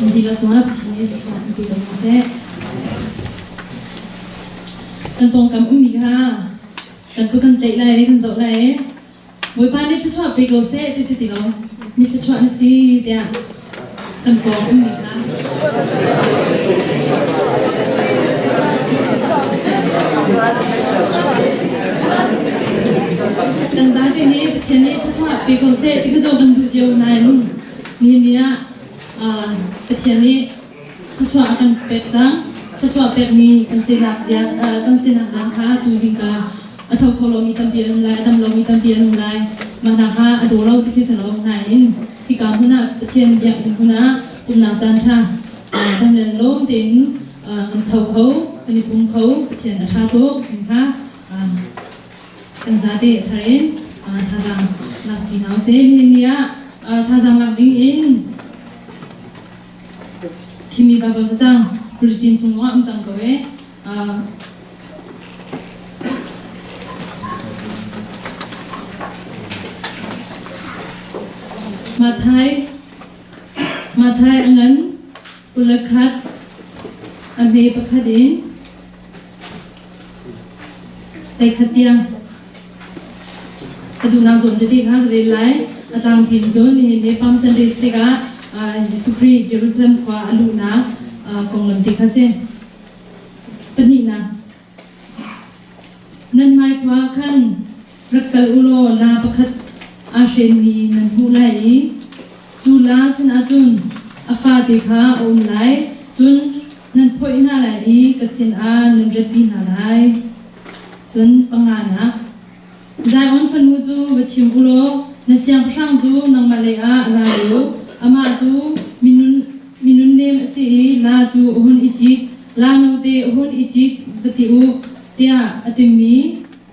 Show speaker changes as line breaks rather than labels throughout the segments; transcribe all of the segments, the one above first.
Kan dihlak cungah Pathian nih thluachuah in pe ko hna seh. Kan pawngkam ummi kha kan kut kan tlaih lai, kan zoh lai. Bawipa nih thluachuah pe ko seh ti si ti lo. Mi thluachuah na si tiah kan pawng ummi kha. Kan zate hi Pathian nih thluachuah pe ko seh ti kha cu kan duh cio nain nihin ni ah Pathian nih thluachuah a kan pek cang. Thluachuah pekmi kan sinak zia kan sinak dan kha tu zingka a tho kho lomi tampi an um lai, a dam lomi tampi an um lai. Mah hna kha a daw lo ti khi si lo. Nain hika hmun ah Pathian biakinn hmun ah pumnak caan ṭha kan le lawm tein kan tho kho, kan i pum kho. Pathian a ṭha tuk kha kan zate thar in thazaang lak ṭi hna usih. Nihin ni ah thazaang lak ding in thimmi Baibal cacang bulletin chung ah um cang ko e. Mathai Mathai a ngan 21 a hme pakhat in Teikhat tiang ka duhnak zawn tete kha ka rel lai. A tlangpi in cun nihin ni Palm Sunday tikah Jesuh Khrih Jerusalem khua a luhnak konglam te kha si. Pahnihnak, nan hmaikhua khan rak kal u law laa pakhat aa hrenmi nan hmuh lai i cu laa sinah cun a fate kha a um lai. Cun nan phoih hna lai i ka sinah nan ratpi hna lai. Cun panganak, Zion fanu cu va chim u law na siangpahrang cu nangmah leiah a ra lio. Amah cu minun minunnem a si i laa cu a hun i cit, laa note a hun i cit va ti u, tiah a timi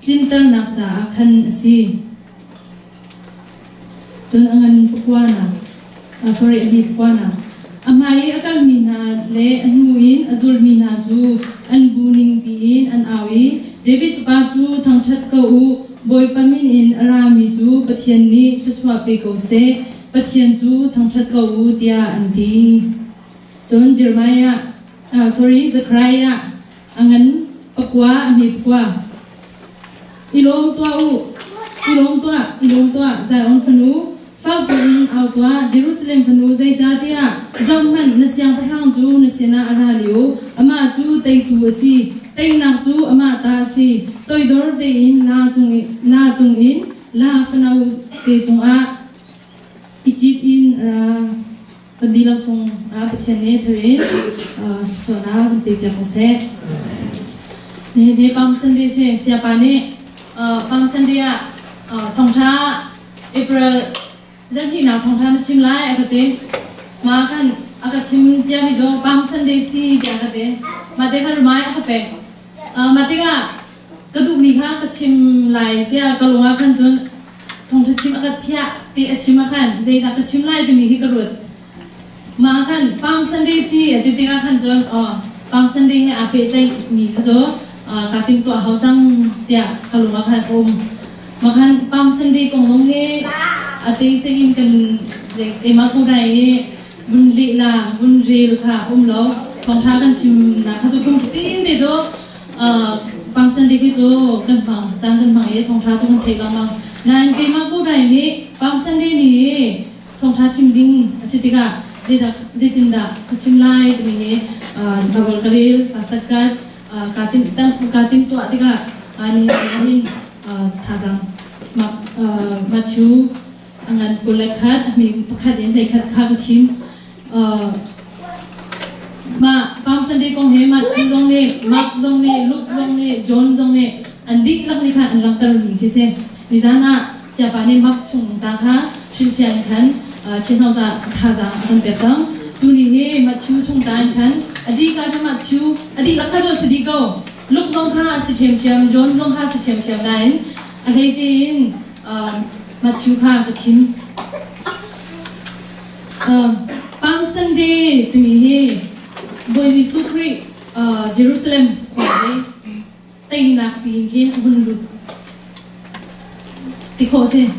tlinternak caah khan a si. Cun a ngan pakuanak, sorry, a hni pakuanak. A hmai i a kalmi hna le a hnu in a zulmi hna cu an bu ning piin an au i David fapa cu thangṭhat ko u, Bawipa min in a rami cu Pathian nih thluachuah pe ko seh, Pathian cu thangṭhat ko u tiah an ti. Cun Jeremiah, sorry, Zechariah a ngan pakua a hme pakua. I lawm tuah u, i lawm tuah, i lawm tuah, Zion fanu, fak piin au tuah, Jerusalem fanu, zeicahtiah zohhmanh, na siangpahrang cu na sinah a ra lio, amah cu teitu a si, teinak cu amah ta a si, toidor tein laa cungin laa fano te cungah i cit in a ra. Kan dihlak chung ah Pathian nih tharin thluachuahnak kan pek piak ko seh. Nihin hi Palm Sunday si siapa nih Palm Sunday ah thawngtha April zarhhnihnak thawngtha na chim lai a ka ti. Ma kan a ka chim ciami cu Palm Sunday si tiah a ka ti. Mah te khan rumai a ka pek. Mah tikah ka duhmi kha ka chim lai tiah ka lung ah khan cun thawngṭha chim a ka thiah ti a chim ah khan zeidah ka chim lai timi khi ka ruat. Mah ah khan Palm Sunday si a ti tikah khan cun aw Palm Sunday he aa pehtlaihmi kha cu kaa timhtuah hau cang tiah ka lung ah khan a um. Mah khan Palm Sunday kong zong hi a teisei in kan keimah ku rai i vun leh la vun rel kha um lo thawngṭha kan chimnak kha cu kum fatin te cu Palm Sunday khi cu kan hmang caan kan hmang i thawngṭha cu kan theih lengmang. Nain keimah ku rai nih Palm Sunday ni i thawngṭha chim ding a si tikah zeidah zeitindah ka chim lai timi hi Bible ka rel ka satkat kaa tim kaa timhtuah tikah ni hin thazaang Matthew a ngan 21 a hme pakhat in 11 kha ka thim. Mah Palm Sunday kong he Matthew zong nih Mark zong nih Luke zong nih John zong nih an dihlak nih khan an langhtermi khi si. Nizan ah siapa nih Mark chung ta kha hrilhfiah in khan chinhauza thazaang a kan pek cang. Tuni hi Matthew chung ta in khan a dih ka cu Matthew a dihlak kha cu a si dih ko. Luke zong kha a si ṭhiamṭhiam, John zong kha a si ṭhiamṭhiam nain a hleice in Matthew kha ka thim. Palm Sunday timi hi Bawi Jesuh Khrih Jerusalem khua hi teinak piin khin a hun lut ti khawh si.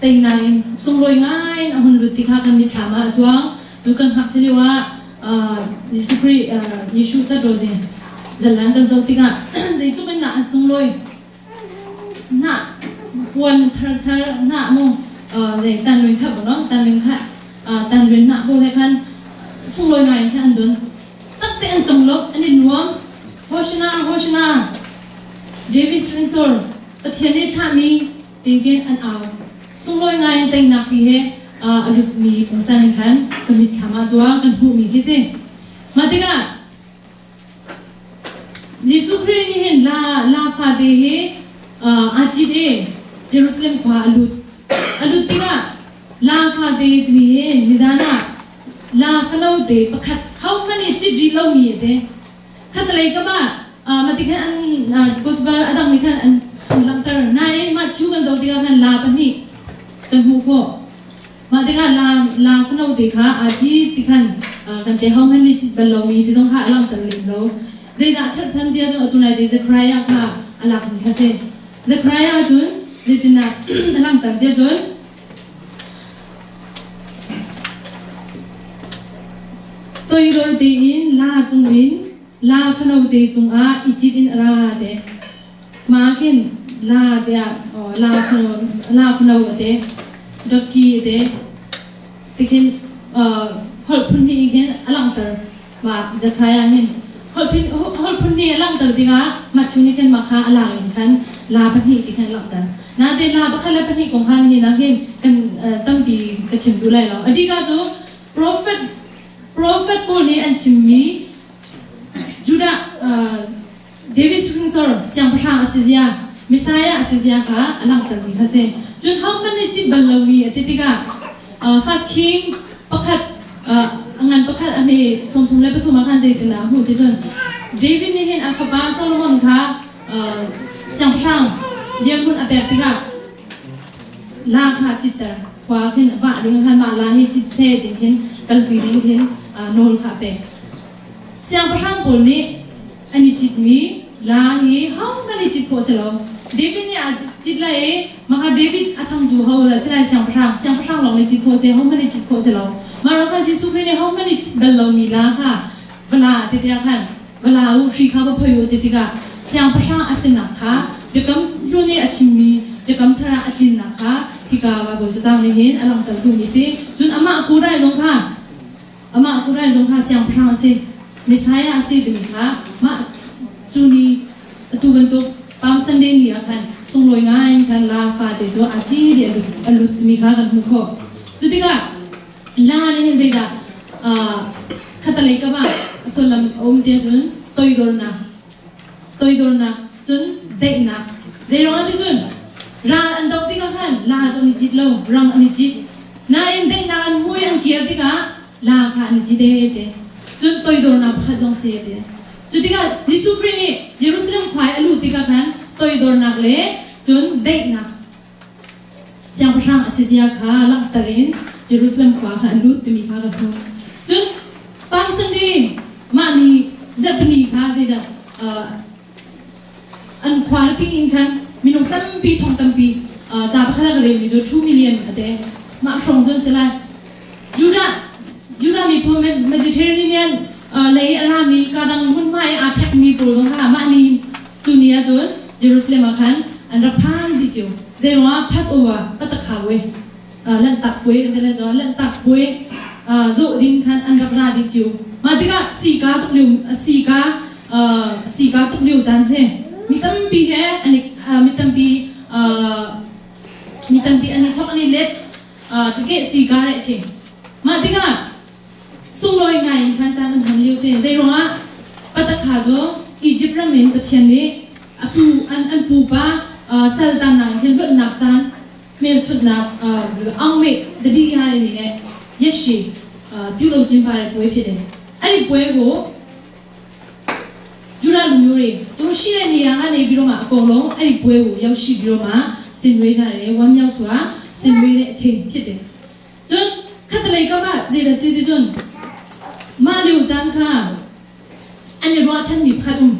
Teinak in sunglawi ngai in a hun lut ti kha kan mitthlam ah a cuang. Cu kan ngakchia lio ah Jesuh Khrih Jesuh tat rozi zalan kan zoh tikah zeitluk in dah an sunglawi. Hnah puan thar thar hnah mu zei tanlun kha bo no tanlun kha tanlun hnah bo he khan sunglawi ngai in khan an dun. Tak te an cong lo an i nuam. Hoshana Hoshana David hrinsor Pathian nih thlahmi tiin an au. Sunglawi ngai in teinak ti he a lutmi pungsan in khan kan mitthlam ah cuang kan hmuhmi khi si. Mah tikah Jesuh Khrih nih hin la la fate hi aa cit i Jerusalem khua a lut. A lut tikah la fate timi hi nizan ah la fano te pakhat hohmanh nih cit rih lomi a ti. Khatalei kam ah mah ti khan an gospel a dang nih khan an langhter. Nain mah Jew kan zoh tikah khan la pahnih kan hmuh khawh. Mah tikah la la fano te kha aa cit ti khan kan te hohmanh nih cit bal lomi ti zong kha a langhter lem lo. Zeidah cherhchan tiah cun atu lai te Zechariah kha a lakmi kha si. Zechariah cun zeitindah a langhter tiah cun Toidor tein la cungin la fanote cungah i cit in a ra te. Mah khin la tiah la fano la fano a ti. Donkey a ti. Tikhin holh phun hnih khin a langhter. Mah Zechariah hin holh phun hnih a langhter tikah mah chung nih khin mah kha a lak in khan la pahnih ti khan a langhter. Nain la pakhat le pahnih kong kha nihin ah hin kan tampi ka chim duh lai lo. Adika cu prophet prophet pawl nih an chimmi Judah David hrinsor siangpahrang a si zia Messiah a si zia kha a langhtermi kha si. Cun hohmanh nih cit bal lomi a ti tikah First King pakhat a ngan pakhat a hme 33 ah khan zeitindah a hmuh ti cun David nih hin a fapa Solomon kha siangpahrang dirhmun a pek tikah la kha citter khua khin vah ding khan mah la hi cit seh ding khin kalpi ding khin nawl kha a pek. Siangpahrang pawl nih an i citmi la hi hohmanh i cit khawh si lo. David nih a cit lai i maka David a changtu ho dah si lai siangpahrang siangpahrang lawng nih cit khawh si hohmanh i cit khawh si lo. Mah ro khan Jesuh Khrih nih hohmanh i cit bal lomi la kha va la ti tiah khan va la u hri kha va phoi u ti tikah siangpahrang a sinak kha biakam hlun i a chimmi biakam thar ah a tlinnak kha hika Baibal cacang nih hin a langhter duhmi si. Cun amah kurai zong kha amah kurai zong kha siangpahrang a si Messiah a si timi kha mah cu ni atu bantuk Palm Sunday ni ah khan sunglawi ngai in khan la fate cu a ci di a lut timi kha kan hmuh khawh. Cu tikah la nih hin zeidah khatalei kam ah a sullam a um ti ahcun toidornak toidornak cun daihnak zeiruangah ti cun ral an doh tikah khan la cu an i cit lo rang an i cit nain daihnak an hmu i an kir tikah la kha an i cit e te cun toidornak pakhat zong si te cu tikah Jesuh Khrih nih Jerusalem khua i a luh tikah khan toidornak le cun daihnak Siangpahrang a si zia kha langhter in Jerusalem khua kha an lut timi kha ka hmuh. Cun Palm Sunday mah ni zarhpini kha zeidah an khualipi in khan minung tampi thong tampi ca pakhat a ka relmi cu 2 million a te. Mah hrawng cun si lai. Judah Judah miphun Mediterranean lei a rami kadang hmunhma i aa ṭhekmi pawl zong kha mah ni cu ni ahcun Jerusalem ah khan an rak phan dih cio. Zeiruangah Passover patakha puai Lanhtak puai kan ti lai cu Lanhtak puai zawh ding khan an rak ra dih cio. Mah tikah sika tuk lio sika sika tuk lio caan si. Mi tampi he an mi tampi mi tampi an i chok an i let Tike si ka reh ching. Mah tikah sunglawi ngai in khan caan an hman lio si. Zeiruangah patakha cu Egypt ram in Pathian nih a pu an an pupa sal tannak in khin luatnak caan hmelchunhnak angmeh dadi hari ni le yeshi pyulo cimpare puai phide. Ani puai ko Judah lumyuri tu shi le ni ah ne biro ma ko lo ani puai wu yau shi biro ma sin wei ja le wam yau sua sin wei le ching phit de cun khatalei ka ma zei da si ti cun ma liu chan kha an i ruah chan mi pakhat um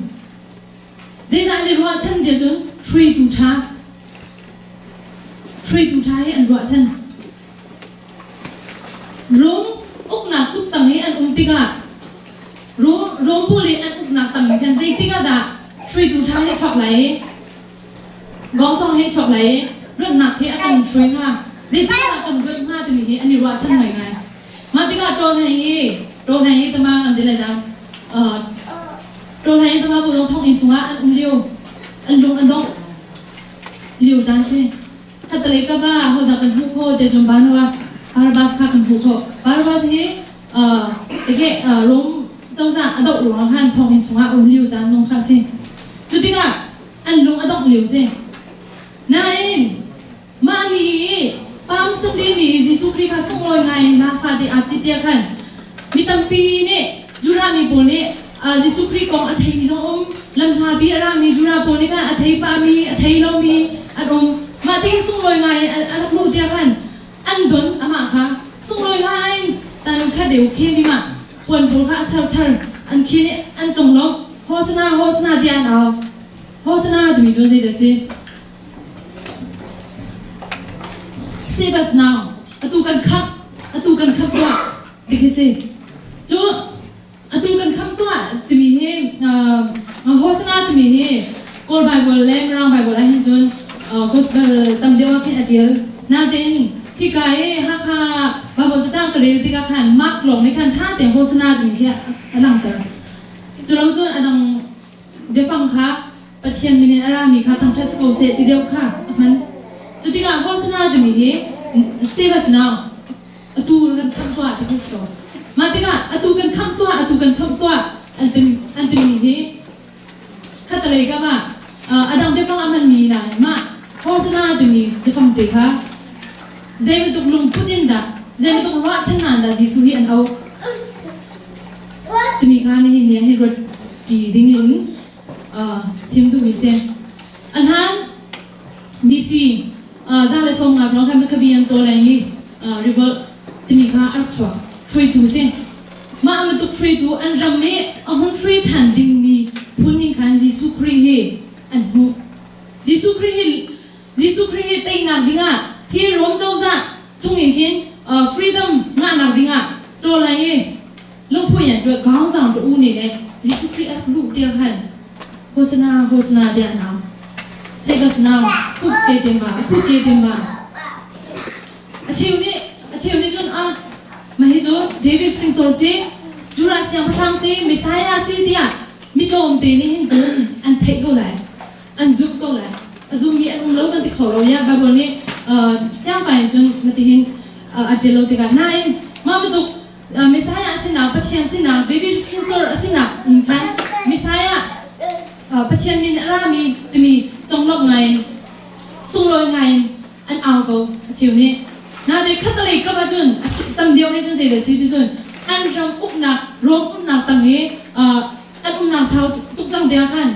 zeidah an i ruah chan ti cun hruaitu tha hruaitu tha hi an ruah chan Rom uknak kut. tikah Rom pawl i an uknak tam khan zeitik ah dah hruaitu ṭha he chuak lai i Gongsong he chuak lai i luatnak he a kan hruai hnga zeitik ah dah kan luat hnga timi hi an i ruahchan ngaingai. Mah tikah ṭawl hlei i tama kan ti lai dah ṭawl hlei i tama bu zong thonginn chungah an um lio an lung an dongh lio caan si. Khattelei kap ah hodah kan hmuh khawh te cun Barnabas Barnabas kha kan hmuh khawh. Barnabas hi teke Rom cozah a doh ruangah khan thonginn chungah um lio caan zong kha a si. Cu tikah an lung a dongh lio si. Nain mah ni i Palm Sunday ni i Jesuh Khrih kha sunglawi ngai in laa te aa cit tiah khan mi tampi nih Judah mi pawl nih Jesuh Khrih kong a theimi zong um lamhlapi a rami Judah pawl nih khan a thei pahmi a thei lomi an um. Mah ti sunglawi ngai in a rak luh tiah khan an don amah kha sunglawi ngai in tan kha deu khe mi mah puan pawl kha a thar thar an khin i an conglawmh Hosana Hosana tiah an au. Hosana timi cu zeidah a si? Save us now. Atu kan khamh. Atu kan khamh tuah. Ti khi si. Cu atu kan khamh tuah timi hi Hosana timi hi Kawl Bible le Mirang Bible ah hin cun gospel tam deuh ah khin a tial. Nain hika i Hakha Bible cacang ka rel tikah khan Mark lawng nih khan ṭha tein Hosana timi khi a langhter. Cu lo cun a dang biafang kha Pathian min in a rami kha thangṭhat si ko seh ti deuh kha a hman. Cu tikah Hosana timi hi save us now atu kan khamh tuah ti khi si ko. Mah tikah atu kan khamh tuah atu kan khamh tuah an tim an timi hi khatalei kam ah a dang biafang a hmanmi nain mah Hosana timi biafang te kha zei bantuk lungput in dah zei bantuk ruahchannak dah Jesuh hi an auh timi kha nihin ni ah hin ruat ṭi ding in thim duhmi si. A hlan BC 150 hrawng khan Maccabean tawleng i revolt timi kha a rak chuak. Hruaitu si. Mah bantuk hruaitu an ram i a hun hruai ṭhan dingmi phun ning khan Jesuh Khrih hi an hmuh. Jesuh Khrih hi Jesuh Khrih hi teinak dingah hi Rom cozah chungin khin freedom ngahnak dingah tawleng i lungphu yan tuah gaung tu u ne le Jesuh Khrih a rak luh tiah khan Hosana Hosana tiah an au. Save us now khuk ke ṭem ba khuk ke ṭem ba a cheu nih cun a mah hi cu David hringsor si Judah siangpahrang si Messiah si tiah mi tlawmte nih hin cun an theih ko lai an zumh ko lai a zummi an um lo kan ti kho lo ya Bible nih fiangfai in cun matihin a ṭial lo tikah nain mah bantuk Messiah a sinak Pathian sinak David hringsor a sinak in khan Messiah Pathian min a rami timi conglawmh ngai in sunglawi ngai in an au ko a cheu nih nate khatalei kap ahcun a tam deuh nih cun zeidah si ti cun an ram uknak Rom umnak tang i an umnak sau tuk cang tiah khan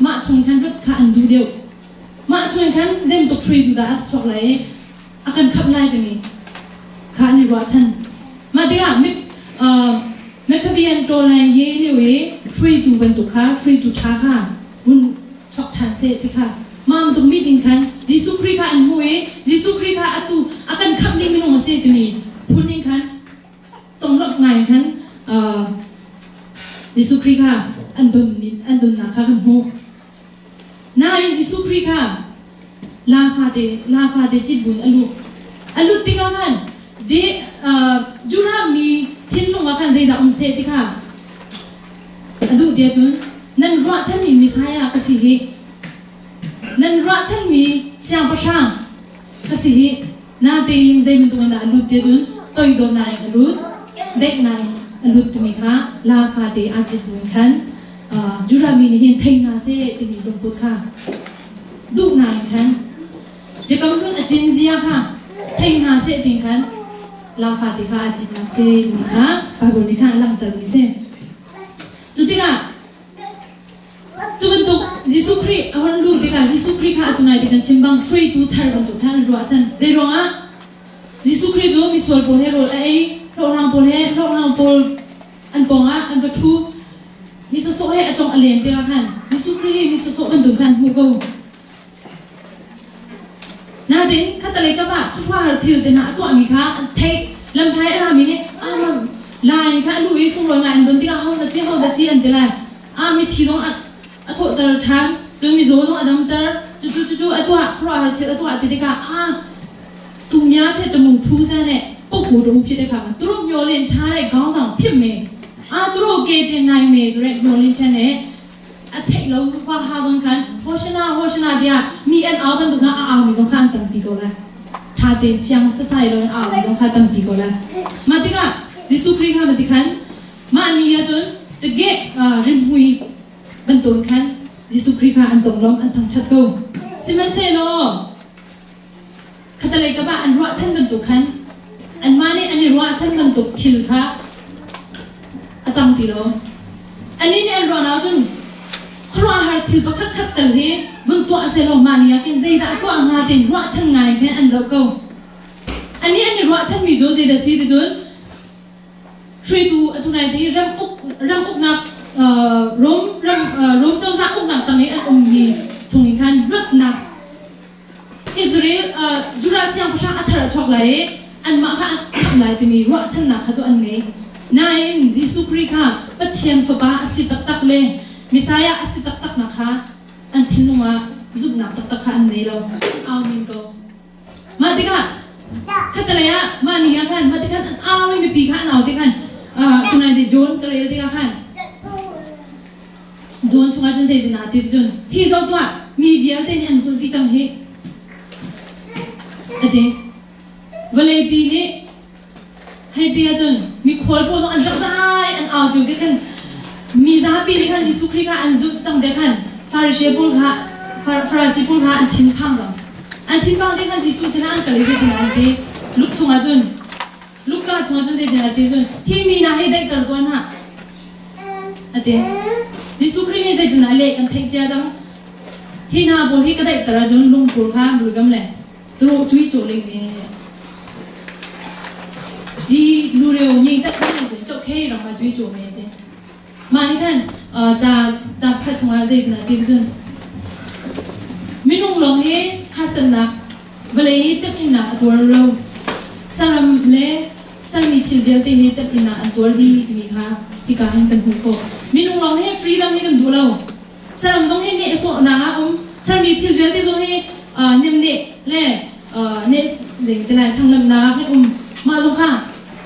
mah chung khan rat kha an duh deuh mah chung khan zeibantuk hruaitu dah a chuak lai i a kan khamh lai timi kha an i ruahchan mah tikah Maccabean tawlai ye lio i hruaitu bantuk kha hruaitu ṭha kha vun chuak ṭhan seh ti kha mah bantuk meeting khan Jesuh Khrih kha an hmuh i Jesuh Khrih kha atu a kan khamh ding minung a si timi phun in khan conglawmh ngai khan Jesuh Khrih kha an don an donnak kha kan hmuh. Nain Jesuh Khrih kha laa fate cit buin a lut. A lut tikah khan Judah mi thinlung ah khan zeidah um seh ti kha a duh tiah cun nan ruahchanmi Messiah ka si hi nan ruahchanmi siangpahrang ka si hi natein zei bantuk in dah a lut tiah cun toidornak in a lut daihnak in a lut timi kha laa fate aa cit buin khan Judah mi nih hin thei hna seh timi lungput kha duhnak in khan biakam hlun a tlin zia kha thei hna seh ti khan laa fate kha aa citnak seh timi kha Bible nih khan a langhtermi si. Cu tikah cu bantuk Jesuh Khrih a hon luh tikah Jesuh Khrih kha atu nai ti kan chim bang hruaitu thar bantuk khan an ruahchan. Zei ruangah Jesuh Khrih cu misual pawl he rawl a ei, hlawhhlang pawl he hlawhhlang pawl an pawngah an va ṭhu. Mi sawsawh he a tlong a len tikah khan Jesuh Khrih hi mi sawsawh bantuk khan hmuh ko. Natin khatalei kam ah khuaruahhar thil te hna a tuahmi kha an theih. Lamthai a rami nih ah la in khan a luh i sunglawi ngai an don tikah ho dah si ho dah si an ti lai. Ah mithi zong a a thawhter ṭhan, cun mizaw zong a damter. Cucu cucu a tuah, khuaruahhar thil a tuah ti tikah ah tumya ṭhe ṭamung ṭhu sa ne poku ṭamu phit e kha turu myo len ṭha le gong zong phim me a turu ke ṭe nai me zure myo len chen e a theih lo hua ha zong khan hoshana hoshana tiah mi an au bantuk khan a au mi zong kha an tampi ko lai tha tein fiang sasai lo in a au mi zong kha tampi ko lai mah tikah Jesuh Khrih kha mati khan mah ni ahcun tege rimhmui bantukin khan Jesuh Khrih kha an conglawmh an thangṭhat ko. Sihmanhsehlaw khatalei kap ah an ruahchan bantuk khan anmah nih an i ruahchan bantuk thil kha a cang ti lo. Annih nih an ruahnak ahcun khuaruahhar thil pakhat khat tal hi vun tuah sehlaw mah ni ah khin zeidah a tuah hnga tiin ruahchan ngai khin an zoh ko. Annih an i ruahchanmi cu zeidah si ti cun Hruaitu atu nai te ram uk ram uknak Rom ram Rom cozah uknak tang i an ummi chung in khan luatnak Israel Judah siangpahrang a thar a chuak lai i anmah kha an khamh lai timi ruahchannak kha cu an ngei. Nain Jesuh Khrih kha Pathian Fapa a si taktak le Messiah a si taktaknak kha an thinlung ah zumhnak taktak kha an ngei lo. Au men ko. Mah tikah khatalei ah mah ni ah khan mah tikhan an au i mipi kha an au tikhan tunai te John ka rel tikah khan John chungah cun zeitin aa ti cun hi zoh tuah mi vialte nih an zulh dih cang hi ati vawleipi nih hei ti ahcun mikhual pawl zong an rak rai an au cio ti khan mi zapi nih khan Jesuh Khrih kha an zulh cang te khan Pharisee pawl kha Farasi pawl kha an thinphang cang an thinphang te khan Jesuh sinah an kal i zeitin an ti Luke chungah cun Luka chungah cun zeitin an ti cun hi mi hna hi daihter tuah hna ati Jesuh Khrih nih zeitin a leh kan theih cia cang hi hna pawl hi ka daihter ahcun lung pawl kha mulgam le Turu cui cho ling ne di lu reo nyi tat ni zun chok khei ram ma cui cho me te ma ni khan cha cha phat chunga zei na tin cun minung long he harsatnak vawlei tep in nak a tuar lo saram le sarmi thil vialte hi tep in nak an tuar di timi kha hika hin kan hmuh khawh minung long he freedom hi kan duh lo Saram zong hi nehsawhnak ah um. Sermi thil vialte zong hi nemneh le neh zei te lai thlanglamnak ah khin um. Mah zong kha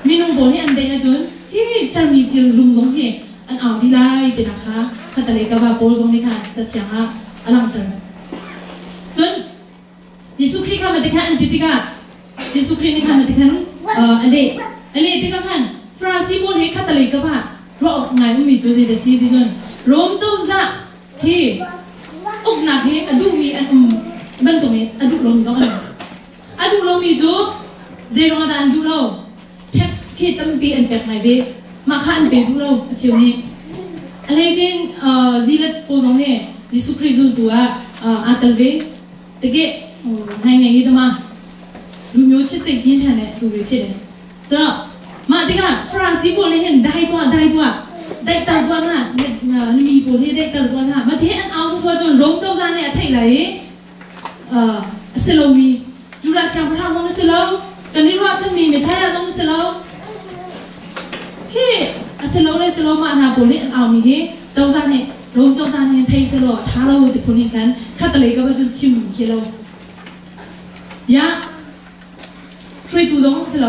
minung pawl hi an deih ahcun hi sermi thil lung zong hi an au dih lai tinak kha khatalei ka va pawl zong nih khan cathiang ah a langhter. Cun Jesuh Khrih kha matikhan an ti tikah Jesuh Khrih nih khan matikhan a leh. A leh tikah khan Farasi pawl he khatalei ka va ruah awk ngai ummi cu zeidah si ti cun Rom cozah hi uknak hi a duhmi an um bantuk in a duh lomi zong an um. A duh lomi cu zei ruangah dah an duh lo? Tax khi tampi an pek ngai ve. Mah kha an pe duh lo a cheu nih. A hleice zilat pawl zong hi Jesuh Khrih zultu ah aa tel ve. တကယ်ဟိုနိုင်ငံရေးသမားလူမျိုးချစ်စိတ်ပြင်းထန်တဲ့သူတွေဖြစ်တယ်ဆိုတော့မတိကဖရာစီပိုလေဟင်ဒိုင်တော့ဒိုင်တော့ဒိုင်တာတော့နာနမီပိုလေဒိုင်တာတော့နာမသေးအန်အောင်ဆိုဆိုကျွန်ရုံးကြောစားနဲ့အထိတ်လိုက်အာအစလုံးမီဂျူရာဆံပထအောင်စလုံးတနည်းတော့ချက်မီမဆိုင်ရအောင်စလုံးခေအစလုံးလေးစလုံးမအနာပိုလေအောင်မီဟေကြောစားနဲ့ ရုံကြောစားနဲ့ထိစလို့ထားလို့ဒီခုနေကန်ခတ်တလေကဘကျွချင်ခေလို့ยะช่วยตูตงสโล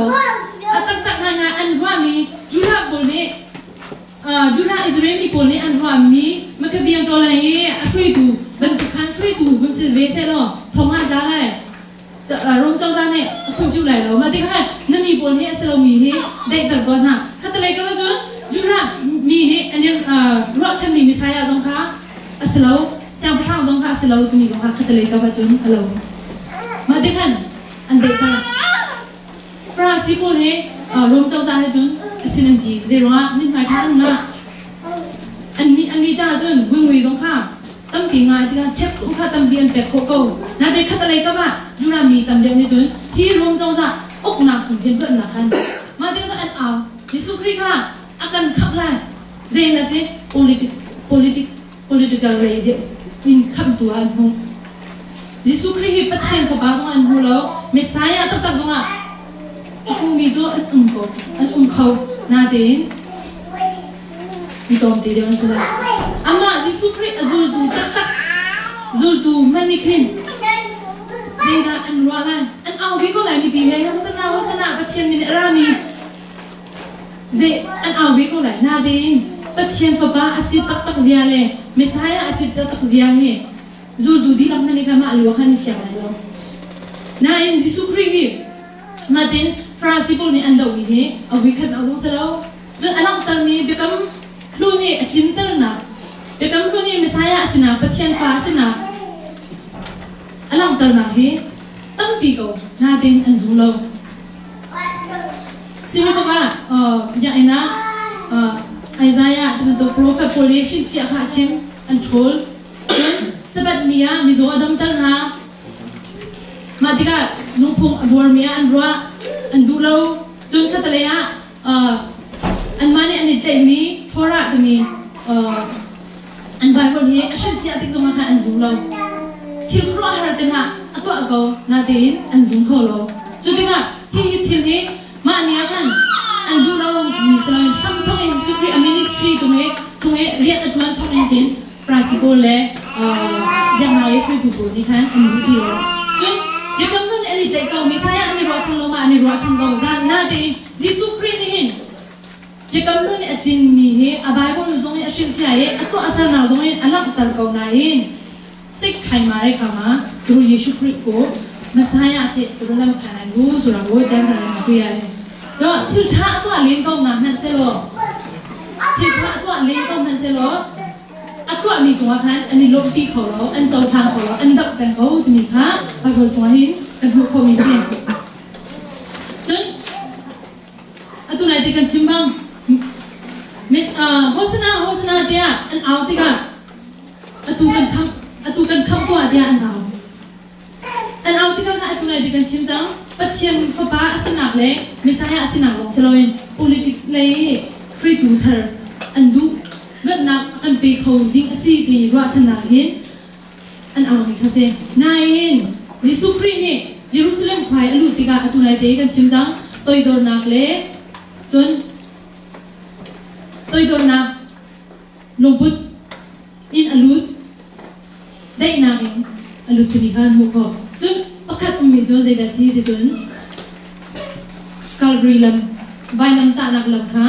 อะตักตักงานอันรัวมีจุฬาปนนี่จุฬาอิสราเอลมีปนนี่อันรัวมีมะกะเบียงตัวอะไรช่วยตูบรรทุกคันช่วยตูบุญสิเวเซโลทงอาจาไรจะรมเจ้าจ้าเนี่ยคงจิ้วไหลแล้วมาที่ข้านั่นมีปนให้สโลมีให้เด็กตัดตัวหน้าคัตเลยก็ว่าจุจุฬามีนี่อันนี้รัวฉันมีมิสายาตรงค่ะอสโลเสียงพระตรงค่ะอสโลตัวมีตรงค่ะคัตเลยก็ว่าจุนฮัลโหลมาที่ข้าอันเด็กตา Farasi pawl he Rom cozah he cun a sin an ti. Zeiruangah mithmai ṭha an ngah. An mi an ni caah cun nguingui zong kha tampi ngai tikah tax zong kha tampi an pek khawh ko. Nain khatalei kam ah Judah mi tam deuh nih cun hi Rom cozah uknak chung hin luatnak khan mah ding an au. Jesuh Khrih kha a kan khamh lai. Zei na si? Politics politics political lei deuh in khamhtu ah an hmuh. Jesuh Khrih hi Pathian Fapa zong an hmu lo, Messiah taktak zongah a hmumi cu an um ko, an um kho. Natein Mi tlawmte deuh an si lai. Amah Jesuh Khrih a zultu taktak zultu hmanh nih khin zeidah an ruah lai? An au ve ko lai mipi he Hosanna Hosanna Pathian min a rami zei an au ve ko lai. Natein Pathian fapa a si taktak zia le Messiah a si taktak zia hi zultu dihlak hmanh nih khan mah lio khan i fiang lai lo. Nain Jesuh Khrih hi natin Farasi pawl nih an dohmi hi a vuikhatnak zong si lo. Cun a langhtermi biakam hlun i a tlinternak, biakam hlun i Messiah a sinak, Pathian fa a sinak a langhternak hi tampi ko natein an zum lo. Synagogue ah biakinn ah Isaiah ti bantuk prophet pawl i hrilhfiah kha a chim, an ṭhawl. Cun Sabbath ni ah mizaw a damter hna. Mah tikah nungphung a buarmi ah an ruah, an duh lo. Cun khatalei ah anmah nih an i tlaihmi Torah timi an Bible hi a hrilhfiah tik zongah khan an zum lo. Thil khuaruahhar te hna a tuah ko natein an zum kho lo. Cu tikah hihi thil hi mah ni ah khan an duh lo mi si loin hramthawk in Jesuh Khrih a ministry cung i chung i rian a ṭuan thawk in khin Farasi pawl le biaknak lei hruaitu pawl nih khan an duh ti lo. Cun biakam hlun an i tlaih ko, Messiah an i ruahchan lo ma an i ruahchan ko. Zan natein Jesuh Khrih nih hin biakam hlun i a tlinmi hi a Bible zong hi a hrilhfiah i a tuahsernak zong in a langhter ko nain sik khai ma re kha ma turu Jesuh Khrih ko Messiah khi turu lam kha nan gu sura go chan sa ma kuya le to thil tha a tuah len ko na hmanh selaw thil tha a tuah len ko hmanh selaw a tuahmi cungah khan an i lawmhpi kho lo, an cohlang kho lo, an doh peng ko timi kha Bible chungah hin kan hmuh khawhmi si. Cun atu nai te kan chim bang mit Hosana Hosana tiah an au tikah atu kan kham atu kan kham tuah tiah an au. An au tikah khan atu nai te kan chim cang Pathian fapa a sinak le Messiah a sinak lawng si loin politic lei hruaitu thar an duh luatnak a kan pe kho ding a si ti ruahchannak hin an aumi kha si. Nain Jesuh Khrih nih Jerusalem khua i a luh tikah atu nai te kan chim cang toidornak le cun toidornak lungput in a lut daihnak in a lut timi kha an hmuh khawh. Cun pakhat ummi cu zeidah si ti cun Calvary lam vainam tahnak lam kha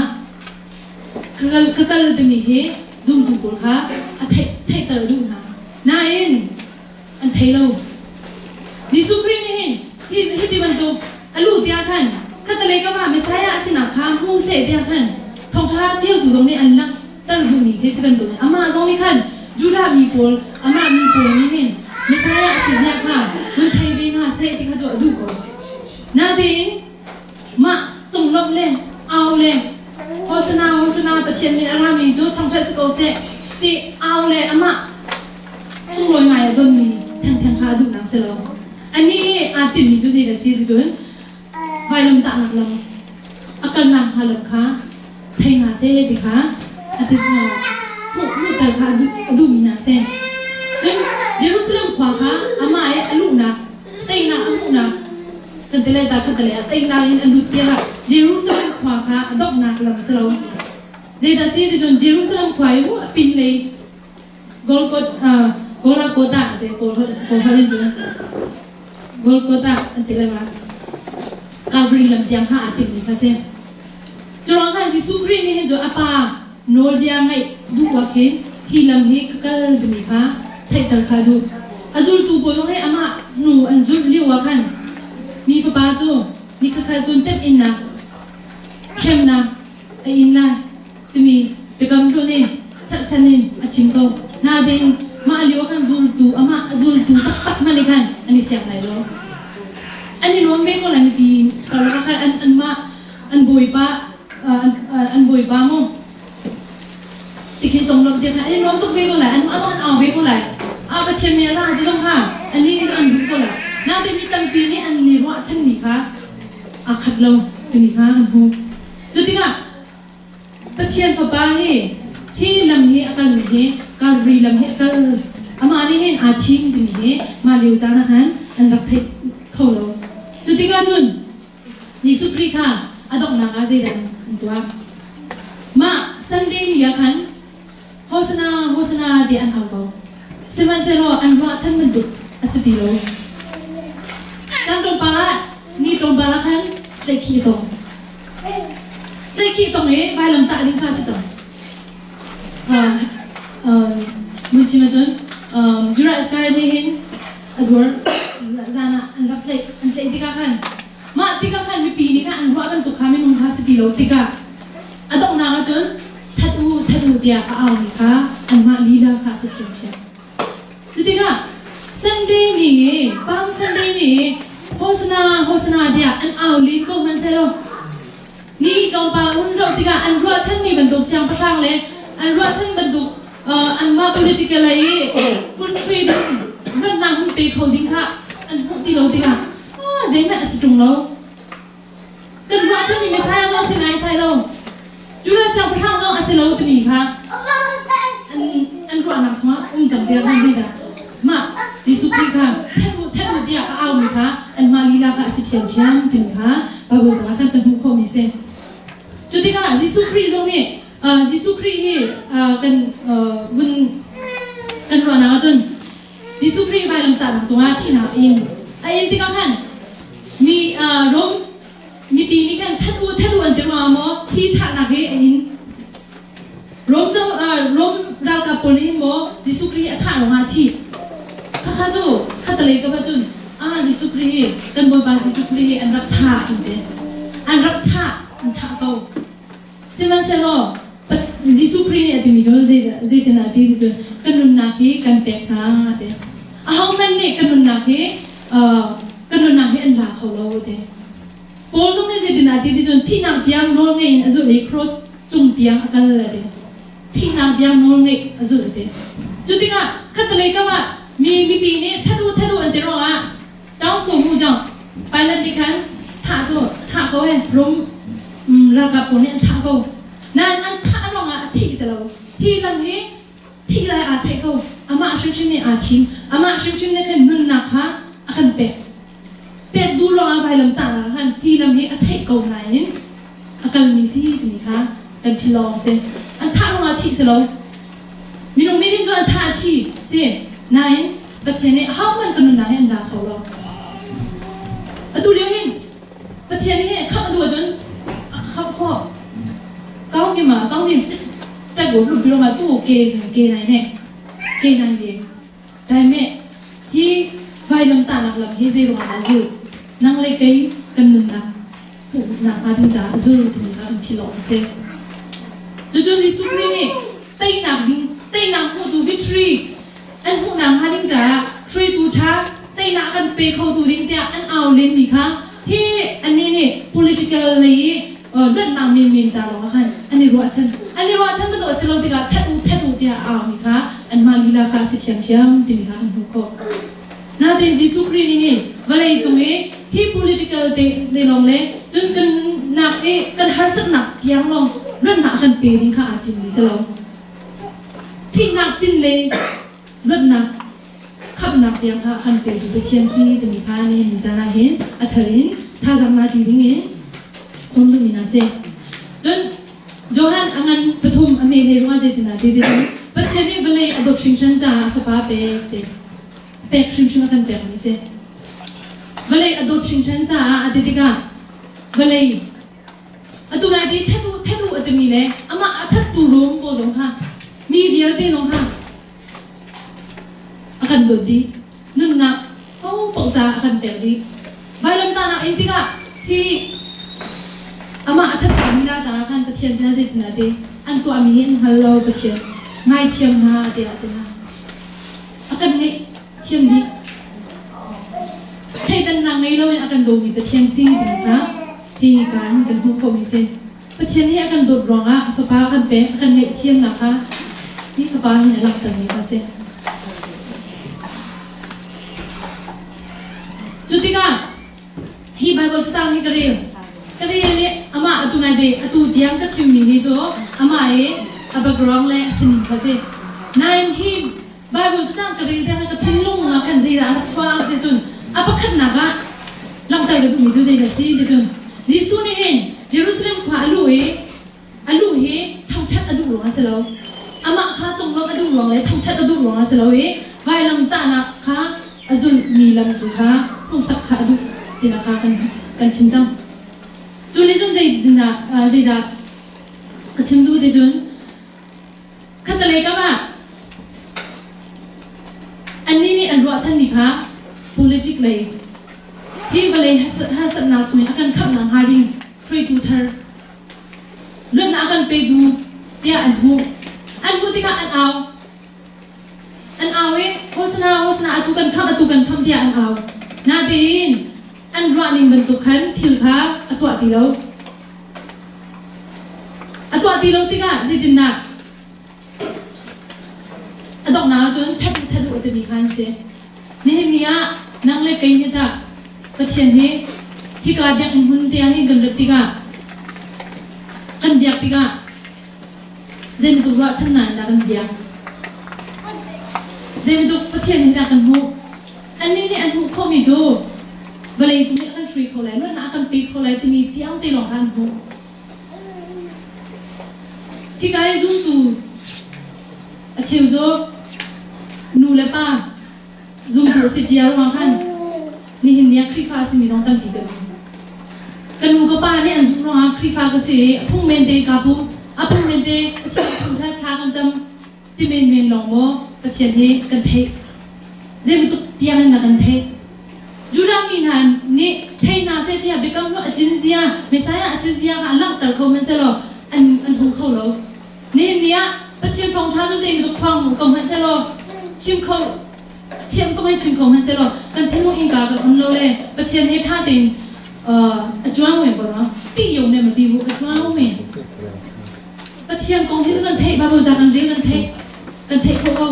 ka kal timi hi zumtu pawl kha a theihter a duh hna. Nain an thei lo. Jesuh Khrih nih hin hi ti bantuk a luh tiah khan khatalei kam ah Messiah a sinak kha hmu seh tiah khan thawngṭha ṭialtu zong nih an langhter duhmi khi si bantuk in amah zong nih khan Judah mi pawl amah mi pawl nih hin Messiah a si zia kha hun thei ve hna seh ti kha cu a duh ko. Natein mah conglawmh le au le Hosana Hosana Pathian min a rami cu thangṭhat si ko seh ti au le amah sunglawi ngai a donmi thengtheng kha a duhnak si lo. Anih i aa timmi cu zeidah si ti cun vailam tahnak lam a kalnak hnga lam kha thei hna seh ti kha a ti hmuhter kha a duhmi hna seh. Cun Jerusalem khua kha amah i a luhnak teinak a hmuhnak kan ti lai ta khat le a teinak in a lut tiah Jerusalem khua kha a donghnak lam si lo. Zeidah si ti cun Jerusalem khua i mu a pin lei Golgotha Golgotha te Kawl in cun Golgotha an ti lai ma Calvary lam tiang kha aa timmi kha si. Curuang khan Jesuh Khrih nih hin cu a pa nawlbia ngaih duh ah khin hi lam hi ka kal timi kha theihter kha a duh. A zultu pawl zong hi amah hnu an zulh lio ah khan mi fapa cu ni khakhal cun temhinnak hremnak a in lai timi biakam hlun in cherhchan in a chim ko. Nain mah lio khan zultu amah a zultu taktak hmanh nih khan an i fiang lai lo. An i nuam ve ko lai mipi karlak ah khan an anmah an bawipa an bawipa mu tikhin conglawmh ti khan an i nuam tuk ve ko lai an an au ve ko lai a Pathian nih a ra ti zong kha anih nih an zumh ko lai nain mi tampi nih an ni ruahchanmi kha aa khat lo timi kha kan hmuh cu tikah Pathian Fapa hi hi lam hi a kalmi hi Calvary lam hi a kal amah nih hin aa thim timi hi mah lio caan ah khan an rak theih kho lo. Cu tikah cun Jesuh Khrih kha a donghnak ah zeidah an tuah? Mah Sunday. Sunday ni ah khan Hosana, Hosana tiah an au ko. Sihmanhsehlaw an ruahchan bantuk a si ti lo. Caan tlawmpal ah ni tlawmpal ah khan tlaihkhih a tong. Tlaihkhih tong i vailam tah ding kha a si cang. Mun chim ahcun Judah Iscariot nih hin a zuar zan ah an rak tlaih an tlaih tikah khan mah tikah khan mipi nih khan an ruah bantuk kha minung kha si ti lo tikah a donghnak ahcun that u that u tiah a aumi kha anmah lila kha a si ṭhiamṭhiam. Cu tikah Sunday ni i Palm Sunday ni i Hosana Hosana tiah an au len ko hmanhsehlaw ni tlawmpal a hun rauh tikah an ruahchanmi bantuk siangpahrang le an ruahchan bantuk anmah political lei i phunhri ding ruatnak hun pe kho ding kha an hmuh ti lo tikah zeihmanh a si ṭung lo. Kan ruahchanmi Messiah zong a si naisai lo. Judah siangpahrang zong a si lo timi kha an, an ruahnak chungah um cang tiah kan zeidah mah Jesuh Khrih kha that u that u tiah a aumi kha anmah lila kha a si ṭhiamṭhiam timi kha Bible caah khan kan hmuh khawhmi si. Cu tikah Jesuh Khrih zong nih Jesuh Khrih hi kan vun kan ruahnak ahcun Jesuh Khrih vailamtahnak cungah thihnak a in. A in tikah khan mi Rom mipi nih khan that u that u an ti ruangah maw thi thahnak hi a in. Rom cu Rom ralkap pawl nih hin maw Jesuh Khrih a thah ruangah a thi. Khakha cu khatalei ka va cun ah Jesuh Khrih hi kan Bawipa Jesuh Khrih hi an rak thah an ti. An rak thah an thah ko. Sihmanhsehlaw Jesuh Khrih nih a timi cu zeitin a ti ti cun ka nunnak hi kan pek hna a ti. Ahohmanh nih ka nunnak hi ka nunnak hi an la kho lo a ti. Paul zong nih zeitin a ti ti cun thihnak tiang nawl ngei in a zulh i cross cung tiang a kal a ti. Thihnak tiang nawl ngeih a zulh a ti. Cu tikah khattelei kam ah mi mipi nih that u that u an ti ruangah Taungso mu jong pilot nih khan thah cu thah ko he rum ralkap pawl nih an thah ko nain an thah ruangah a thih si lo hi lam hi thih lai aa theih ko amah hrimhrim nih aa thim amah hrimhrim nih khan nunnak kha a kan pek pek duh ruangah vailam tahnak khan hi lam hi a theih ko nain a kalmi si timi kha kan philh lawng si an thah ruangah thih si lo Minung nih hin cun an thah a thi si. Nain Pathian nih ahohmanh kan nunnak hi an la kho lo. Atu lio hin Pathian nih hin khamh a duh ahcun a khamh khawh. Kaung ki ma kaung ni sit tai go lu bilo ma tu ke ke nai ne ke nai le dai me hi vailam tahnak lam hi zei ruangah dah zul nang le kei kan nunnak hmuhnak hnga ding caah zul timi kha kan philh awk a si. Cucu Jesuh Khrih nih teinak ding teinak hmuhtu victory an hmuhnak hnga ding caah hruaitu ṭha teinak kan pe khotu ding tiah an au lenmi kha hi annih nih political lei i luatnak menmen ca lawng ah khan an i ruahchan an i ruahchan bantuk a si lo tikah that u that u tiah a aumi kha anmah lila kha a si ṭhiamṭhiam timi kha kan hmuh khawh. Nain Jesuh Khrih nih hin vawlei cung i hi political te, te lawng le cun kan nak i kan harsatnak tiang lawng luatnak kan pe ding kha aa timmi si lo. Thihnak pin le luatnak khamhnak tiang kha kan petu Pathian si timi kha nihin ni caan ah hin a thar in thazaang la ti ding in sawm duhmi hna si. Cun Johan a ngan pathum a me hlei ruangah zeitindah ti ti Pathian nih vawlei a dawt hringhran caah a fapa pek ti. Pek hrimhrim a kan pekmi si. Vawlei a dawt hringhran caah a ti tikah vawlei atu lai ti that u that u a timi le amah a thattu rum pawl zong kha mi vialte zong kha a kan dawt dih. Nunnak paohpaoh caah a kan pek dih. Vailamtahnak in tikah hi amah a thattu lila caah khan Pathian sinah zeitindah ti an tuahmi hi an hngal lo Pathian ngaithiam hna tiah a ti hna. A kan ngeih thiam dih. Thleidannak ngei loin a kan dawmi Pathian si ti kha hi kaan kan hmuh khawhmi si. Pathian nih a kan dawt ruangah a fapa a kan pek, a kan ngaihthiamnak kha hi fapa hin a langhtermi kha a si. Cu tikah hi Baibal catang hi ka rel. Ka rel i amah atu nai te atu tiang ka chimmi hi cu amah i a background le a sining kha si. Nain hi Baibal catang ka rel tikah ka thinlung ah khan zeidah a rak chuak ti cun a pakhatnak ah langhter ka duhmi cu zeidah si ti cun Jesuh nih hin Jerusalem khua a luh i a luh hi thangṭhat a duh ruangah. si lo. Amah kha conglawmh a duh ruang le thangṭhat a duh ruang ah si lo i vailam tahnak kha a zulhmi lam tu kha hmuhsak kha a duh tinak kha kan kan chim cang. Cu nih cun zeidah zeidah ka chim duh ti cun khattelei kam ah annih nih an ruahchanmi kha politic lei hi vawlei harsatnak chungin a kan khamhnak hnga ding hruaitu thar luatnak a kan petu tiah an hmuh. An hmuh tikah an au. An au i Hosana, Hosana, atu kan khamh, atu kan khamh tiah an au. Natein an ruahning bantuk khan thil kha a tuah ti lo. A tuah ti lo tikah zeitindah a donghnak ahcun that u that u a timi kha an si. Nihin ni ah nang le kei nih tah Pathian hi hika biakinn hmun te ah hin kan rat tikah kan biak tikah zei bantuk ruahchannak in dah kan biak? Zei bantuk Pathian hi dah kan hmuh? Annih nih an hmuh khawhmi cu vawlei cung nih a kan hrui kho lai, luatnak a kan pe kho lai timi tiang te lawng kha an hmuh. Hika i zumtu a cheu cu nu le pa zumtu a si cia ruangah khan nihin ni ah Khrihfa a simi zong tampi kan um. Ka nu ka pa nih an zumh ruangah Khrihfa ka si i a phung men te kaa pum, a phung men te Pathian thangṭhat thla kan cam ti menmen lawng maw Pathian hi kan theih? Zeibantuk tiang in dah kan theih? Judah mi hna nih thei hna seh tiah biakam a tlin zia, Messiah a si zia kha an langhter kho hmanhsehlaw an an hung kho lo. Nihin ni ah Pathian thawngṭha cu zeibantuk khuang ko hmanhsehlaw chim kho thiam tuk in chim kho hmanhsehlaw kan thinlung innka kan on lo le Pathian he ṭha tein a cuang men ko no ti yo ne ma pi bu a cuang men Pathian kong hi cu kan theih Bible ca kan rel kan theih kan theih khawh ko.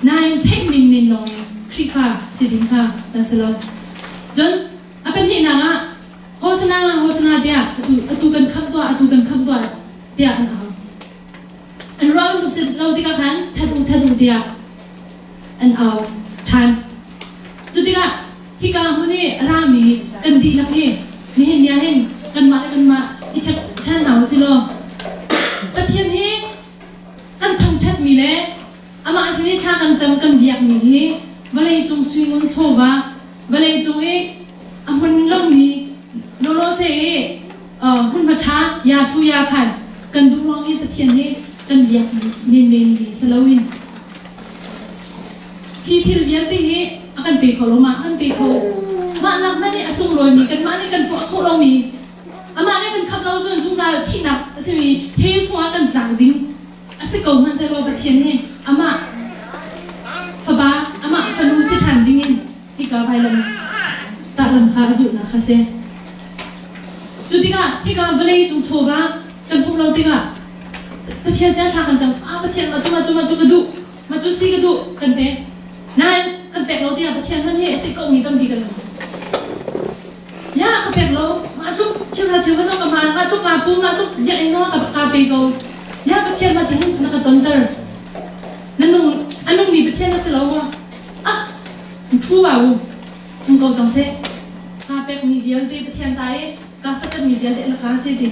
Nain theih menmen lawng in Khrihfa si ding kha kan si lo. Cun a pahnihnak ah Hosana Hosana tiah atu atu kan khamh tuah atu kan khamh tuah tiah an au. An ruah bantuk si lo tikah khan that u that u tiah an au ṭhan. Cu tikah hika hmun i a rami kan dihlak hi nihin ni ah hin kanmah le kanmah i check ṭhan hna usih law Pathian hi kan thangṭhatmi le amah sin i thla kan cam kan biakmi hi vawleicung suingun chawva vawleicung i a hmun lomi lawlawse i hmunhma ṭha ya ṭhu ya khan kan duh ruang i Pathian hi kan biak menmenmi si loin hi thil vialte hi a kan pe kho lo ma kan pe kho mah nak hmanh nih a sunglawimi kanmah nih kan tuah khawh lomi amah nih kan khap lo cun zungzal thihnak a simi hell chungah kan tlak ding a si ko hmanhsehlaw Pathian hi amah fapa amah fanu si ṭhan dingin hika vailam tah lam kha a zulhnak kha si. Cu tikah hika vawlei cung chawva kan hmuh lo tikah Pathian sin thla kan cam ah Pathian mah cu mah cu mah cu ka duh mah cu si ka duh kan ti nain kan pek lo tiah Pathian hman hi a si komi tampi kan um. Ya ka pek lo mah tluk cheuhra cheuhra zong ka hmaan mah tluk kaa pu mah tluk biakinn zong ka ka pe ko ya Pathian mah tihin na ka tonter na nung a nungmi Pathian na si lo maw ah thu ba u um ko cang seh kaa pekmi vialte Pathian ta i kaa sakatmi vialte na ka se ti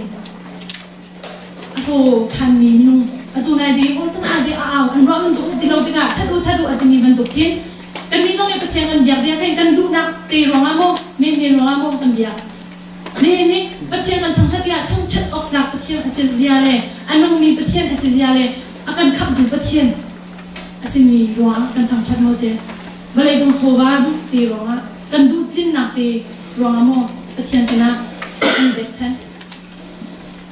a hlaw thanmi minung atu nai di hosana di a au an ruah bantuk si ti lo tikah that u that u a timi bantuk khin kannih zong nih Pathian kan biak tiah khin kan duhnak te ruangah maw menmen ruangah maw kan biak nihin hi Pathian kan thangṭhat tiah thangṭhat awk tlak Pathian a si zia le a nungmi Pathian a si zia le a kan khamhtu Pathian a simi ruangah kan thangṭhat maw si vawlei cung chawva duh te ruangah kan duh tlinnak te ruangah maw Pathian sinah kan pekchanh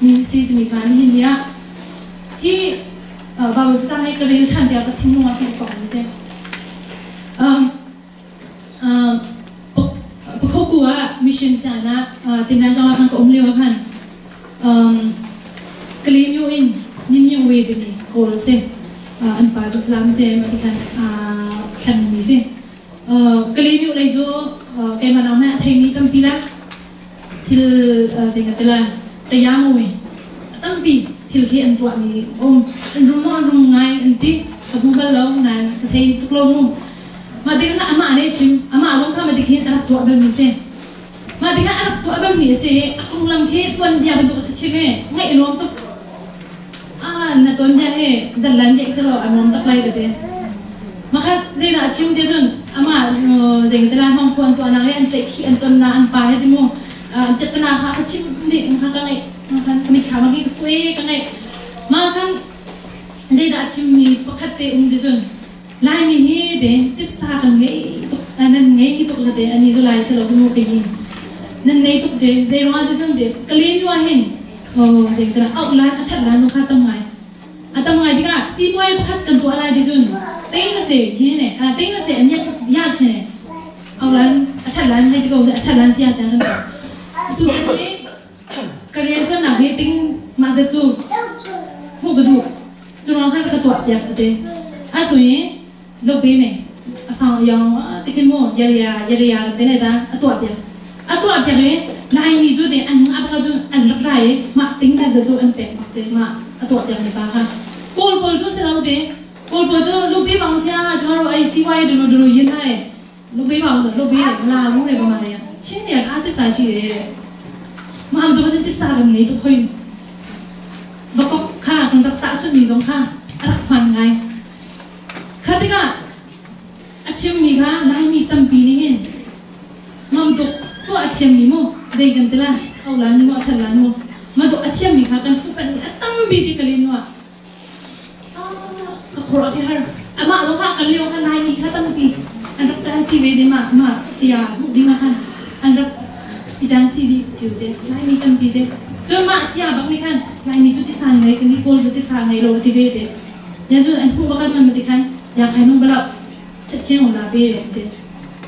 mi si timi kha nihin ni ah hi Bible cacang hi ka rel ṭhan tiah ka thinlung ah khin a chuak mi si. Pakhoku ah mission sianginn ah tindan zong ah khan ka um lio ah khan Kalaymyo in Nimyo We timi kawl si an pa cu Falam si mah ti khan thlen mi si. Kalaymyo lei cu keimah nang hmanh a theimi tampi la thil zei kan ti lai tayamui a tampi thil khi an tuahmi um an rum an rum ngai an ti ka hmu bal lo nain ka thei tuk lo mu mah tik kha amah nih chim amah zong kha ma tik hin a rak tuah balmi si mah tikah a rak tuah balmi a si a konglam khi tuanbia bantuk ka chim i ngaih a nuam tuk. Na ton bia he zan lan jeih selaw a nuam tak lai ka ti. Makhat zeidah a chim ti cun amah zei te lai hmang phu an tuahnak he an tlaihkhih an ton na an pa he ti mu an piattana kha ka chim dih kha ka ngaih khan ka mitthlam hi ka sui ka ngaih ma khan zeidah a chimmi pakhat te um ti cun Laimi hi te tisa kan ngei tuk nan ngei tuk la te ani cu lai selo mu ka yin nan nei tuk te zei ruangah ti cun te ka len yu ah hin oh zei te auh lan a that lan no kha tam ngai a tam ngai tikah sipuai pakhat kan tuah lai ti cun ting na se hi ne a ting na se a miat ya che ne auh lan a that lan hei ti ko a that lan sia sia kan tu te ka rian tuannak hi ting mah zet cu hmuh ka duh cu ruang khan ka tuah piak te a sui lo pe me a sang yang tikhin mu yaria yaria kan te lai ta a tuah piak a tuah piak i laimi cu te an ngah baka cun an rak lai i mah ting zet zet cu an pek bak te mah a tuah piak mi pa kha kawl pawl cu si lo te kawl pawl cu lupi bang sia charo ai siwai dulu dulu yin hai လုပ်ပေးပါအောင်ဆိုလုပ်ပေးတယ်မလာဘူးတဲ့ဗမာတွေကချင်းတွေကအားတစ္ဆာရှိတယ်တဲ့မအောင်တော့ချင်းတစ္ဆာကငေးတော့ခွေးဘကောခါကန်တချွမီဆုံးခါအရမှန်ငိုင်းခါတကအချင်းမီကလိုင်းမီတမ်ပီနေဟင်မမ်တော့တော့အချင်းမီမိုဒေကန်တလာအော်လာနမောထလာနမောမတော့အချင်းမီခါကန်ဖုကန်အတမ်ဘီဒီကလေးနော ka khor a har ama lo kha kan lio kha lai mi kha tampi an rak tan si ve de ma ma sia bu ding khan an rak i tan si di chiu te lai mi tampi te chon ma sia bak ni khan lai mi chu ti san ngai kan ni kol chu ti sa ngai lo ti ve te ya chu an hu bakat man ti khan ya khai nung bala chat chiang la pe re te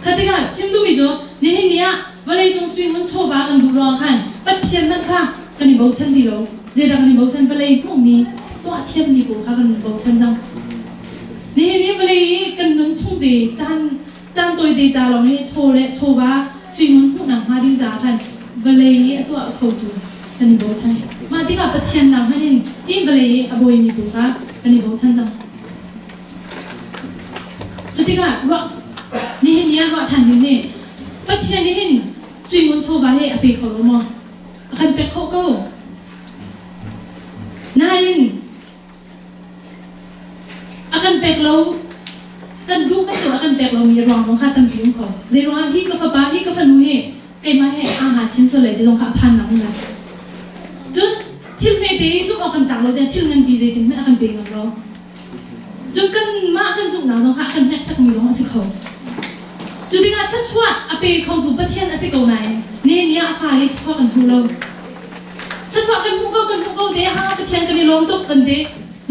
khatika chim du mi jo ne hin nia vale chung sui ngun cho ba kan du ro khan pathian nan kha kan i bochan ti lo zeidah kan i bochan vawlei hmuhmi tuah thiammi pawl kha kan bochan cang nihin hi vawlei i kan nun chung te caan caan tawi te ca lawng hi chaw le chawva suingun hmuhnak hnga ding caah khan vawlei i a tuah khotu kan i bochan mah tikah Pathian nak hmanh in hi vawlei i a bawimi pawl kha kan i bochan cang cu tikah ruah nihin ni ah ruah ṭhan ding hi Pathian nih hin suingun chawva hi a pe kho lo maw a kan pek khawh ko. Nain a kan pek lo kan duh kan duh a kan pek lomi ruang zong kha tampi um kho. Zei ruangah hi ka fapa hi ka fanu hi keimah he aa ha chin sual lai ti zong kha a phan nak um lai. Cun thil hmete i zumh awk kan tlak lo tiah thil nganpi zeitin hmanh a kan pe ngam lo. Cun kanmah kan zumhnak zong kha a kan hneksakmi zong a si kho. Cu tikah thluachuah a pe khotu Pathian a si ko nain nihin ni ah a fale thluachuah kan hmu lo. Thluachuah kan hmuh ko kan hmuh ko te ha Pathian kan i lawm tuk kan ti.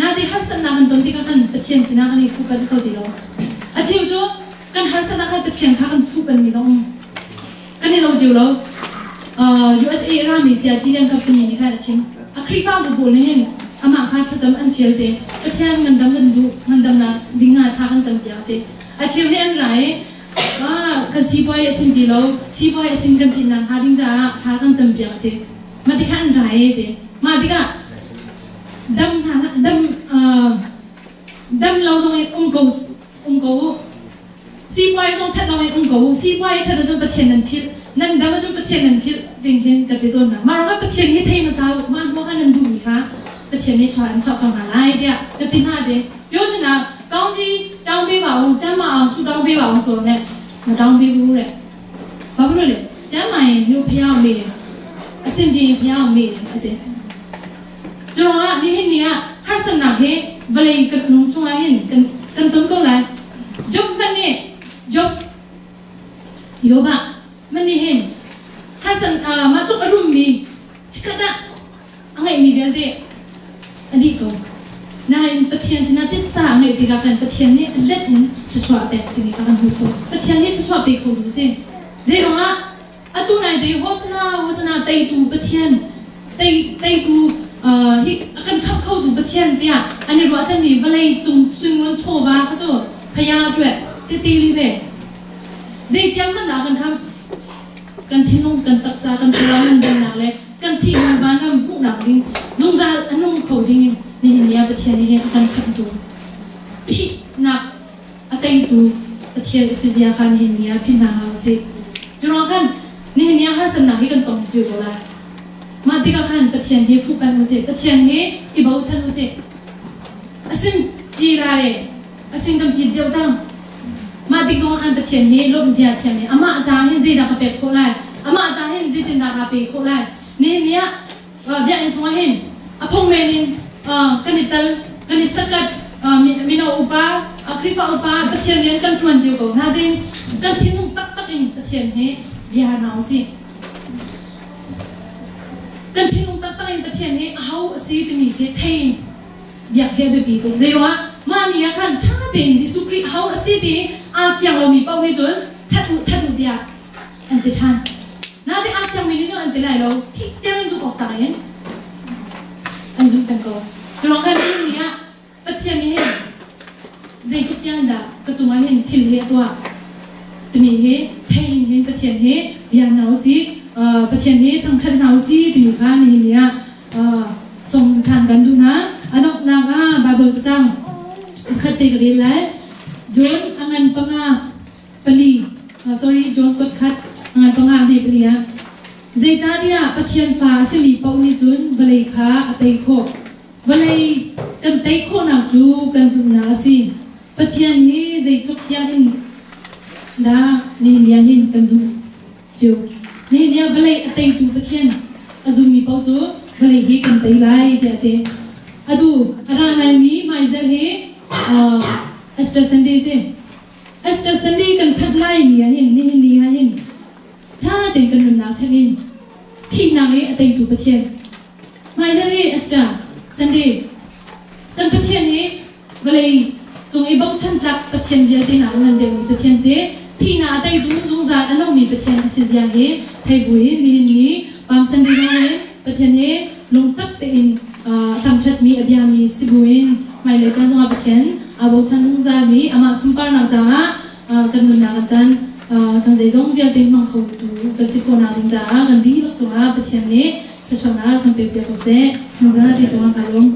Nate harsatnak kan ton tikah khan Pathian sinah kan i fuhpanh kho ti lo. A cheu cu kan harsatnak khan Pathian kha kan fuhpanh mi zong um. Kan i lo cio lo. USA rami sia Gillian Company nih khan a chim. A Khrihfabu pawl nih hin amah kha thlacam an fial te. Pathian ngandam kan duh, ngandamnak ding ah thla kan cam piak te. A cheu nih an ra i kan sipuai a sin ti lo, sipuai a sin kan ti nak hnga ding caah thla kan cam piak te. Mah tikah an ra e te. Mah tikah dam hna dam dam lo zong in um ko um ko u. Sipuai zong ṭhat lo in um ko u. Sipuai ṭhat ahcun Pathian nan philh. Nan dam ahcun Pathian nan philh ding khin ka ti tawn hna. Mah ruangah Pathian hi thei hmasa u. Mah hnu kha nan duhmi kha Pathian nih thla an chuah ko hna lai tiah ka ti hna te. ပြောချင်တာကောင်းကြီးတောင်းပေးပါဦးကျမ်းမအောင်ဆုတောင်းပေးပါအောင်ဆိုတော့ねမတောင်းပေးဘူးတဲ့ဘာဖြစ်လို့လဲကျမ်းမာရင်မြို့ဖျားအောင်မေးတယ်အစင်ပြေဖျားအောင်မေးတယ်ဟုတ်တယ်ကျွန်တော်ကနေ့နေ့ကဟာစနာဟေဗလေကနုံချုံဟင်ကန်ကန်တုံကောလာ job မနေ့ job ယောဂမနေ့ဟင်ဟာစန်အာမတုအရုမီချကတာအငိုင်မီဗဲတဲ့ အဒီko nain Pathian sinah titsa a ngeih tikah khan Pathian nih a let in thluachuah a pek timi kha kan hmuh khawh. Pathian nih thluachuah pe kho tu si. Zeiruangah atu nai te Hosana Hosana teitu Pathian tei teitu hi a kan khamh khotu Pathian tiah an i ruahchanmi vawlei cung suingun chawva kha cu phaya cueh tete li ve zeitiang hmanh dah kan khamh kan thinlung kan taksa kan thlarau nundannak le kan thih hnu vanram hmuhnak ding zungzal a nung kho ding in nihin ni ah Pathian nih hin a kan khamhtu thihnak a teitu Pathian a si zia kha nihin ni ah philh hna hlah usih. Cu ruang khan nihin ni ah harsatnak hi kan tong cio ko lai. Mah tikah khan Pathian hi fuhpanh usih. Pathian hi i bochan usih. Asim ti la le asin kan tit deuh cang. Mah tik zong ah khan Pathian hi lawmh zia thiam i amah ca hin zeidah ka pek khawh lai? Amah ca hin zeitindah kaa pe khawh lai? Nihin ni ah biakinn chungah hin a phungmen in kan i tal, kan i sakat, mino upa, Khrihfa upa Pathian rian kan ṭuan cio ko hna ding kan thinlung taktak in Pathian hi bia hna u sih. Kan thinlung taktak in Pathian hi aho a si timi khi thei in biak hi a biapi tuk. Zeiruangah mah ni ah khan ṭha tein Jesuh Khrih aho a si ti aa fiang lomi paoh nih cun that u that u tiah an ti ṭhan. Nain aa fiangmi nih cun an ti lai lo. Thih tiang in zumh awk tak in an zumh peng ko. Curuang khan nihin ni ah Pathian nih hin zeitluk tiang in dah ka cungah hin thil hi a tuah timi hi thei in hin Pathian hi bia hna usih, Pathian hi thangṭhat hna usih timi kha nihin ni ah song ṭhan kan duh hna. A donghnak ah Baibal cacang khat te ka rel lai. John a ngan panga pali, sorry, John kut khat a ngan panga hme pali ah zeicahtiah Pathian fa a simi paoh nih cun vawlei kha a tei khawh. Vawlei kan tei khawhnak cu kan zumhnak a si. Pathian hi zeitluk tiang in dah nihin ni ah hin kan zumh cio. Nihin ni ah vawlei a teitu Pathian a zummi paoh cu vawlei hi kan tei lai tiah a ti. Atu a ra laimi hmaizarh hi Easter Sunday si. Easter Sunday kan phanh lai ni ah hin nihin ni ah hin ṭha tein kan nunnak check in thihnak i a teitu Pathian Hmaizarh hi Easter Sunday kan Pathian hi vawlei cung i bochan tlak Pathian vialte nak ngan deuhmi Pathian si. Thihnak a teitu zungzal a nungmi Pathian a si zia hi thei bu in nihin ni Palm Sunday zong in Pathian hi lungtak tein a thangṭhatmi a biami si bu in hmailei caan zongah Pathian aa bochan zungzalmi amah sunparnak caah kan nunnak kan caan kan zeizong vialte hmang khotu kan si khawhnak ding caah kan dihlak cungah Pathian nih thluachuahnak kan pek piak ko seh. Zan ti cungah kaa lawm.